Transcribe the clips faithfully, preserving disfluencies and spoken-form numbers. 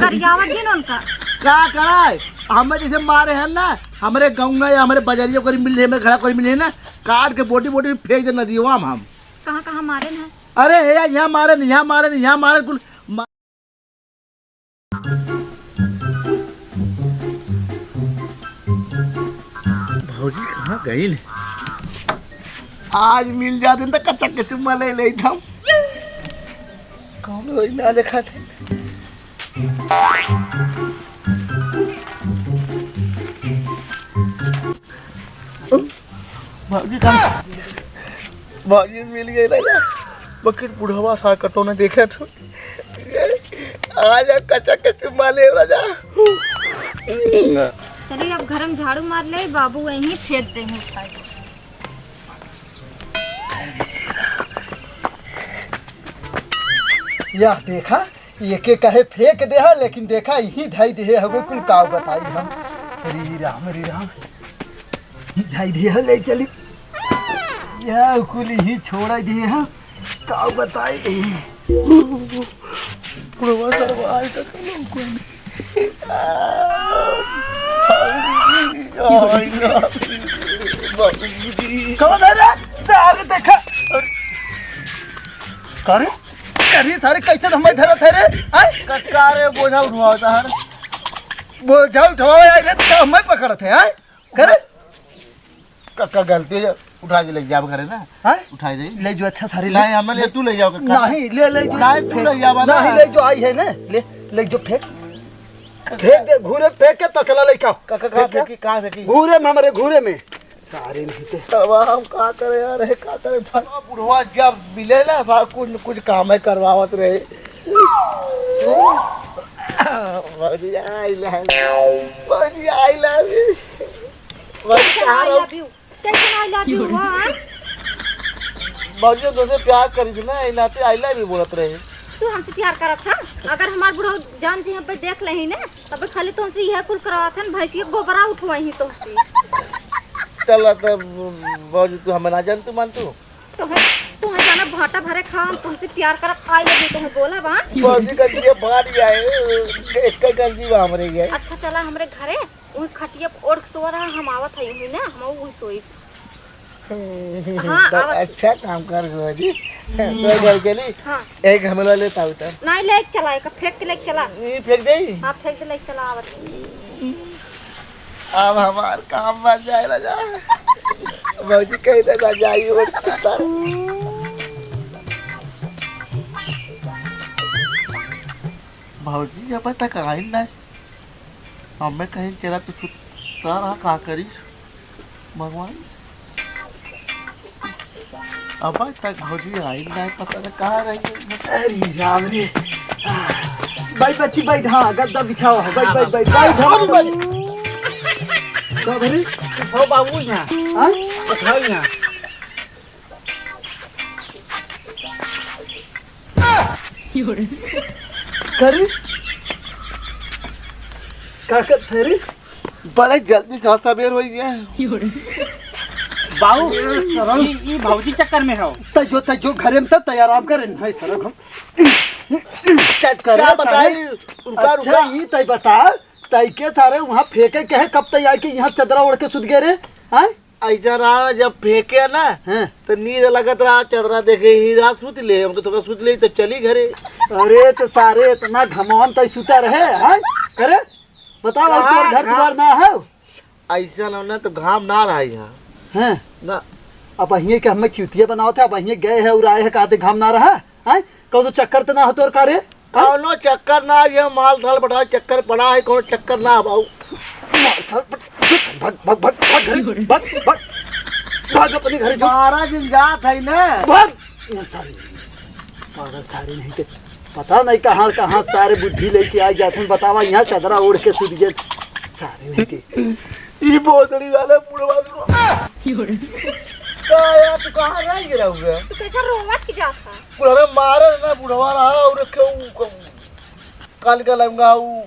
गरियावत जिन उनका। का कराए? हमें जैसे मारे हैं ना, हमरे गौंगा या हमरे बजरिया कोई मिले, हमरे घरा कोई मिले ना, काट के बोटी बोटी फेंक दे नदिया में हम। कहाँ कहाँ मारे हैं? अरे हे, यहाँ मारे न, यहाँ मारे न, यहाँ मारे कुल मा- भौजी कहाँ गइल? आज मिल जाते तो कच्चा के चुम्मा ले लेत हम। कौन वही ना देखा थे। भौजी कहाँ? भौजी मिल गई राजा। बकिर बुढ़वा सा कतो न देखे थे। आज कच्चा के चुम्मा ले राजा। चलिए, अब घर में झाड़ू मार ले, बाबू वहीं फेंक देंगे उठा के। या देखा, एके कहे फेंक देहा, लेकिन देखा, यही धई देहे हवे कुल, काव बताई हम। हरे राम, हरे राम। धई देहा, ले चली। या कुल यही छोड़ दिए हम, काव बताई। बुढ़वा सरवा आज तक लोग कोई नहीं। कौन है रे? सारे देखा। अरे, का रे? अरे सारे, कैसे हमें धरत है रे? आय? कक्का रे, बोझा उठवावत है। बोझा उठवावे आय रे, तो हमें पकड़त है, आय? करे? कक्का गलती है, उठा के ले जाब घरे ना। आय? उठा दे। ले जो अच्छा सारे ले। नहीं, हमें ले, तू ले जाओ कक्का। नहीं, ले, ले जो। नहीं, तू ले जावा ना। नहीं, ले जो आई है ना, ले, ले जो फेंक। फेंक दे, घूरे फेंक के तसला ले का। कक्का, कहाँ फेंक के? फेंकी, कहाँ फेंकी? घूरे में, हमारे घूरे में। सारे नहीं थे। अब हम का करे यार, हे का करे भाई? बुढ़वा जब मिले ना, सारा कुछ न कुछ काम है करवावत रहे। बढ़िया आइला है। बढ़िया आइला है। बढ़िया कैसे I love you? कैसे I love you हुआ, हाँ? भौजी, तोसे प्यार करी थी ना, ई नाते I love you बोलत रहे। तू हमसे प्यार करत था? अगर हमार बुढ़ऊ जान जी हम पे देख लेही ना, तब खाली तुमसे यह कुल करवात हन, भैंसिया गोबरा उठवाई ही तुमसे। चला तब भौजी, तू हमें ना जान, तू मान तू। तुम्हें, तुम्हें जाना भाटा भरे खा, हम तुमसे प्यार करब, I love you तुम्हें बोला बा। भौजी का लिए बाहर ही आए, एक का गलती बा हमरे ये। अच्छा चला हमरे घरे, वही खटिया पे ओढ़ के सोवा रहा, हम आवत है यही ना, हम वही सोई। हाँ, तब आवत। अच्छा काम कर गो जी। तो घर के लिए हाँ। एक हमला लेता हूँ तब। नहीं, लेके चला, एक फेंक के लेके चला। ये फेंक दे। हाँ, फेंक दे, लेके चला, आवत। अब हमार काम बन जाए राजा। भौजी कह दे राजा, ये और कितना। भौजी अब तक आइल ना। हमें कहीं चला तो सुता रहा, का करी भगवान। अब तक भौजी आई ना, पता ना कहाँ रही है। अरे राम रे। बैठ बच्ची, बैठ, हाँ, गद्दा बिछाओ, बैठ, बैठ, बैठ, बैठ, हाँ, बैठ। का भरी? हो बाबू यहाँ। हाँ? बैठाओ यहाँ। करे? का करत है रे? बड़े जल्दी से सबेर होई गया। बाबू, सरम। ई, ई भौजी चक्कर में हो। तै जो, तै जो घरे में त तै आराम करे, नहीं सरम हम। चल, करे क्या बताई? तारे। रुका, अच्छा, रुका। ई तै बता, तै के तारे वहाँ फेंके के है, कब तै आके यहाँ चदरा ओढ़ के सुत गए रे? हाँ? ऐसा रहा, जब फेंके ना, हाँ। तो नींद लगत रहा, चदरा देखे ही रहा, सुत ले, हमको तो सुत ले, तो चली घरे। अरे, तो सारे इतना घमौन तै सुता रहे, हाँ? करे? बताओ, अब का तोर घर घाम? दुआर ना है? ऐसा ना, ना तो घाम ना रहा यहाँ। हैं? ना। अब अहिए के हमें चूतिया बनावत है, अब अहिए गए है और आए है, कहते घाम ना रहा? हैं? कौनो चक्कर तो ना हो तोर का रे? हैं? कौनो चक्कर ना, ये माल थाल बटा चक्कर पड़ा है, कौनो चक्कर ना बाबू। माल थाल बट-, भाग, भाग, भाग, भाग घरे, भाग, भाग, भाग अपने घरे जो। बारह दिन जात है ना। भाग। ये सारी पागल सारी नहीं के। पता नहीं कहाँ, कहाँ सारे बुद्धि लेके आ जात हैं। बतावा, यहाँ चदरा ओढ़ के सुत गए सारे नहीं के। ई भोसड़ी वाला बुढ़वा को। का यार, तू कहाँ रह गया हुआ? तू कैसा रोवत की जात है? बुढ़वा मारे ना, बुढ़वा रहा और क्यों क-, काल का लंगा ऊ।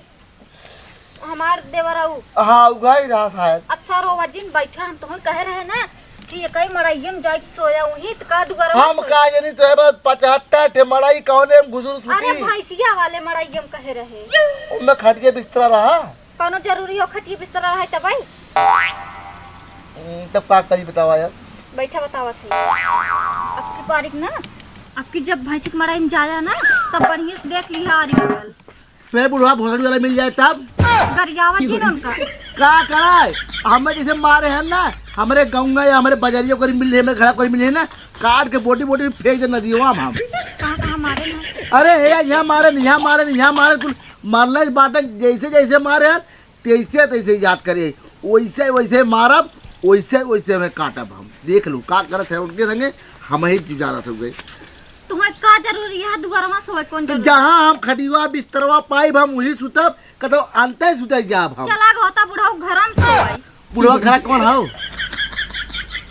हमार देवर आऊ। हाँ, उ भाई रहा शायद। अच्छा रोवा जिन, बैठा, हम तुम्हें कहे रहे ना। ये कई मड़ाइये में जाके सोया हुई, त का दुआरा हम सोया? का जानी, तो है बस पचहत्तर ठे मड़ाई, कौने में घुसुर अरे सुती? भैंसिया वाले मड़ाइये में कहे रहे। उनमें खटिया बिस्तरा रहा? कौनो जरूरी हो खटिया बिस्तरा रहा तब आई? हम्म, तब का करी बतावा यार? बैठा बतावत है। अब की पारिक ना, अब की जब भैंसी के मड़ाई में जाया ना, तब बढ़िया से देख लिहा आरी बगल। फिर बुढ़वा भोसड़ी वाला मिल जाए तब? गरियावा जी ने उनका। का कराए? हमें जैसे मारे हैं ना, हमरे गौंगा या हमरे बजरिया कोई मिले, हमरे घरा कोई मिले ना, काट के बोटी बोटी फेंक दे नदियों में हम। कहाँ कहाँ मारे ना? अरे हे, यहाँ मारे नहीं, यहाँ मारे नहीं, यहाँ मारे, कुल मारना ही बाटे, जैसे जैसे मारे हैं, तैसे तैसे याद करे, वैसे वैसे मारब, वैसे वैसे हमें काटब हम। देख लू का करत है उनके संगे, हम ही जानत हो गए। तुम्हें का जरूरी है दुआरवा सोए, कौन तो जरूरी? जहाँ हम खटिया बिस्तरवा पाइब हम वही सुतब, कतौ अंते सुते जाब हम। चला होता बुढ़ऊ घर में सोए। बुढ़वा घर कौन हौ?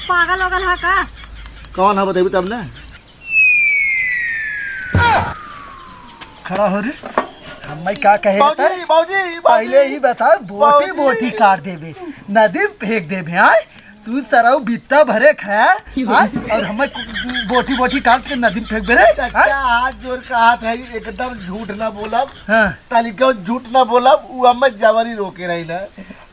पागल वगल है का? कौन है बताइबू तब ना। खड़ा हो रे। हम मैं का कहे बाबूजी, था? बाबूजी, बाबूजी। पहले ही बता, बोटी बाबूजी। बोटी काट देबे, नदी में फेंक देबे, हाँ? तू सरऊ बित्ता भरे खाया, हाँ? और हमें बोटी बोटी काट के नदी में फेंक दे रे, हाँ? चाचा, हाथ जोड़ के हाथ है, एकदम झूठ ना बोलब। हाँ। तनिको झूठ ना बोलब, उ हमें जबरी रोके रही ना।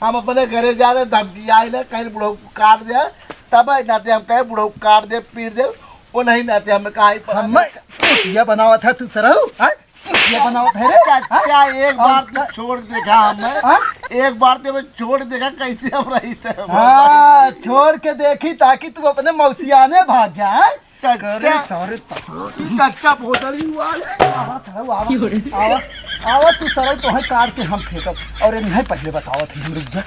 हम अपने घरे जा रहे, धमकी आई ना, कहीं बुढ़ऊ काट दे, तब नाते हम कहे बुढ़ऊ काट दे, पीट दे, वो नहीं नाते हमें कहा ही पड़ा। हमें चुतिया बनावत है तू सरऊ, हाँ? चुतिया बनावत है रे, हाँ? चाचा, एक बार और तो छोड़ देखा हमें। हाँ? एक बार तो हमें छोड़ देखा, कैसे हम रही थे। हाँ, छोड़ के देखी ताकि तू अपने मौसियाने भाग जाए। चाचा। अरे, सारे तसरो। चाचा, भोसड़ी हुआ है। आवा, सरऊ, आवा, आवा, आवा, तू सरऊ, तोहे काट के हम फेंकब। और ये नहीं पहले बतावत है, हम रुक जा।